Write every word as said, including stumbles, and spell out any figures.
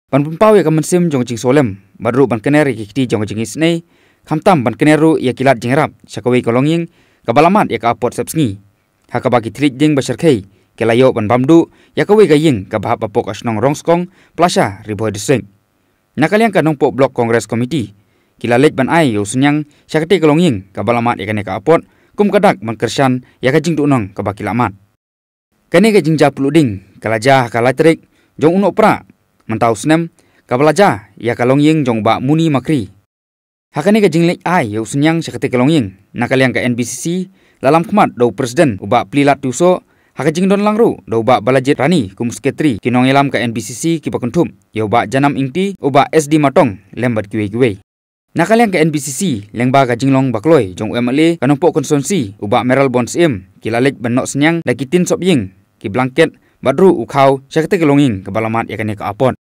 ban pynpaw ïa ka mynsiem jong ka jingsngewlem bad ruh ban kner ïa ki kti jong ka jingisynei, khamtam ban kner ruh ïa ki lad jingïarap sha kawei ka longïing kaba la mad ïa ka apot sepsngi, ha kaba ki thylliej ding ba shyrkhei ki la ïoh ban bam duh ïa kawei ka ïing kaba hap hapoh ka shnong Rongskong, Plasha, Ri Bhoi District. Na ka liang ka Nongpoh Block Congress Committee ki la leit ban ai ïa u synñiang sha katei ka longïing kaba la mad ïa kane ka apot kum ka dak ban kyrshan ïa ka jingduhnong kaba ki la mad. Kane ka jingjia pluh ding ka la jia ha ka lai tarik jong u Nohprah mynta u snem, kaba la jia ïa ka longïing jong u Bah Muni Makri. Ha kane ka jingleit ai ïa u synñiang sha katei ka longïing, na ka liang ka N B C C la lam khmat da u President u Bah Plielad Tiewsoh, ha ka jingdon lang ruh da u Bah Balajied Rani kum u Secretary, ki nongïalam ka N B C C kiba kynthup ïa u Bah Janam Ingti, u Bah S D Matong lem bad kiwei kiwei. Na ka liang ka N B C C, lyngba ka jinglong ba kloi jong u M L A ka Nongpoh Constituency u Bah Mayralborn Syiem, ki la leit ban noh synñiang da ki tin sop ïing, ki blanket bad ruh u khaw sha katei ka longïing kaba la mad ïa kane ka apot.